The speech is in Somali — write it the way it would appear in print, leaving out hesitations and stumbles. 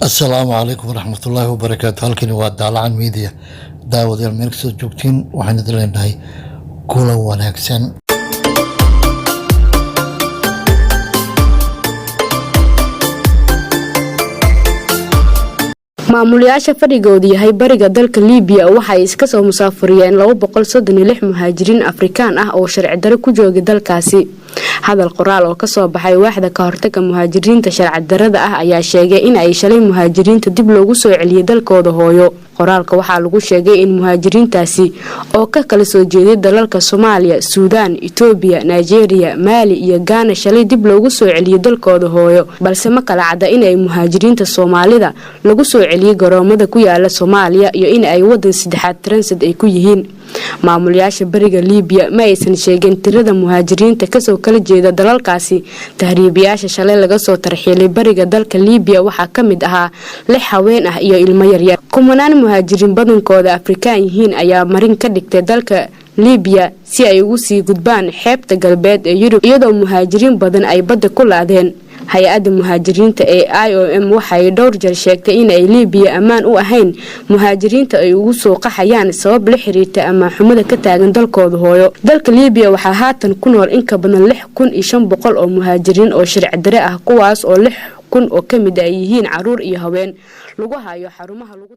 Asalaamu calaykum waraxmatullaahi wabarakaatu. Halkani waa Daalacan Media. Daawadayaal, meel kastoo joogtiin, waxaan idin leenahay kulan wanaagsan. Maamulayaasha fadhigoodu yahay bariga dalka Liibiya waxay iska soo musaafuriyeen 236 muhaajiriin Afrikaan ah oo sharci daro ku joogay dalkaasi. Hadal qoraal oo kasoo baxay waaxda ka hortaga muhaajiriinta sharci darada ah ayaa sheegay in ay shalay muhaajiriinta dib loogu soo celiyay dalkooda hooyo. Qoraalka waxaa lagu sheegay in muhaajiriintaasi oo ka kala soo jeeday dalalka Soomaaliya, Suudaan, Itoobiya, Nigeria, Maali iyo Gaana shalay dib loogu soo celiyay dalkooda hooyo, balse ma kala cadda inay muhaajiriinta Soomaalida lagu soo celiyay garoomada ku yaala Soomaaliya iyo in ay wadan saddexaad transit ay ku yihiin. Maamulayaasha bariga Liibiya ma aysan sheegin tirada muhaajiriinta kasoo kala jeeda dalalkaasi. Tahriibayaasha shalay laga soo tarxiilay bariga dalka Liibiya waxaa ka mid ahaa lix haween ah iyo ilmo yaryar. Kumanaan muhaajiriin badankooda Afrikaan yihiin ayaa marin ka dhigtay dalka Liibiya si ay ugu sii gudbaan xeebta galbeed ee Yurub, iyadoo muhaajiriin badan ay badda ku laadeen. Hay-adda muhaajiriinta ee IOM waxay dhowr jeer sheegtay in ay Liibiya ammaan u ahayn muhaajiriinta ay ugu soo qaxayaan sabab la xiriirta ama xumada ka taagan dalkooda hooyo. Dalka Liibiya waxaa haatan ku nool in ka badan 6500 oo muhaajiriin oo sharci dare ah, kuwaas oo 6000 oo kamid ay yihiin caruur iyo haween lagu hayo xarumaha lagu